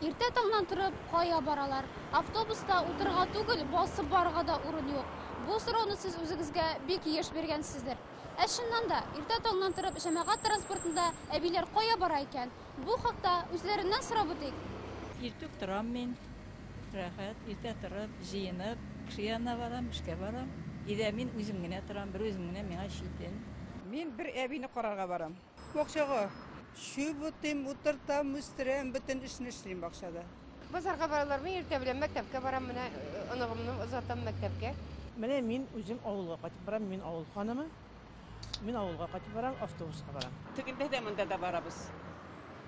Иртә таңнан торып, кая баралар? Автобуста утырырга түгел, басып барырга да урын юк. Бу сорауны сез үзегезгә бик еш биргәнсездер. Ә чыннан да, иртә таңнан торып җәмәгать транспортында әбиләр кая бара икән? Бу хакта үзләреннән сорап үтик. Иртүк торам мин. Рәхәт, иртә торып, җыенып, кеше янына барам, эшкә барам. Өйдә мин үзем генә торам, бер үзем генә миңа читен. Мин бер әбине карарга барам. Бакчага. Чүп утыйм, утыртам, үстерәм, бөтен эшне эшлим бакчада. Базарга баралар, мин иртә белән мәктәпкә барам, менә оныгымны озатам мәктәпкә. Менә мин үзем авылга кайтып барам, мин авыл ханымы. Мин авылга кайтып барам, автобуска барам. Тегендә дә, монда да барабыз.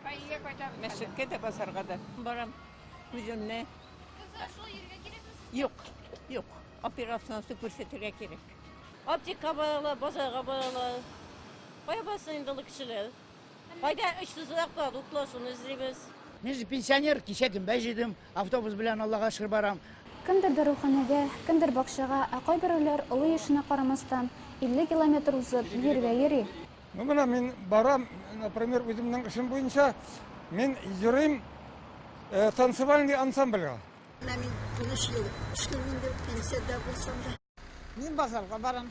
Өйгә кайтабыз. Мәчеткә дә, базарга да. Барам үземне. Шул йөрергә кирәкме сезгә? Юк, юк. Операциясе күрсәтергә кирәк. Аптекага баралар, базарга баралар. Кая барсын инде ул кешеләр? Кайда очсызрак продуктлар, шуны эзлибез. Мин же пенсионер, кичә гөмбә җыйдым, автобус белән Аллага шөкер барам. Кемдер даруханәгә, кемдер бакчага, ә кайберәүләр олы яшенә карамастан, 50 километр узып, биергә йөри. Ну, менә мин барам, например, үземнең эшем буенча, мин йөрим танцевальный ансамбльгә. Менә мин 13 ел эшлим инде, пенсиядә булсам да. Мин базарга барам.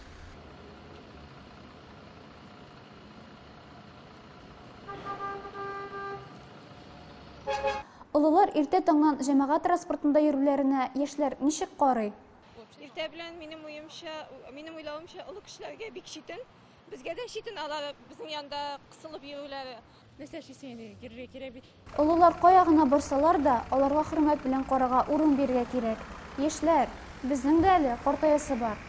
Олылар иртә таңнан җәмәгать транспортында йөрүләренә яшьләр ничек карый? Иртә белән, минем уемча, минем уйлавымча, олы кешеләргә бик читен. Безгә дә читен алар безнең янда кысылып йөрүләре. Нәрсә эшлисең инде, йөрергә кирәк бит. Олылар кая гына барсалар да, аларга хөрмәт белән карарга урын бирергә кирәк. Яшьләр, безнең дә әле картаясы бар.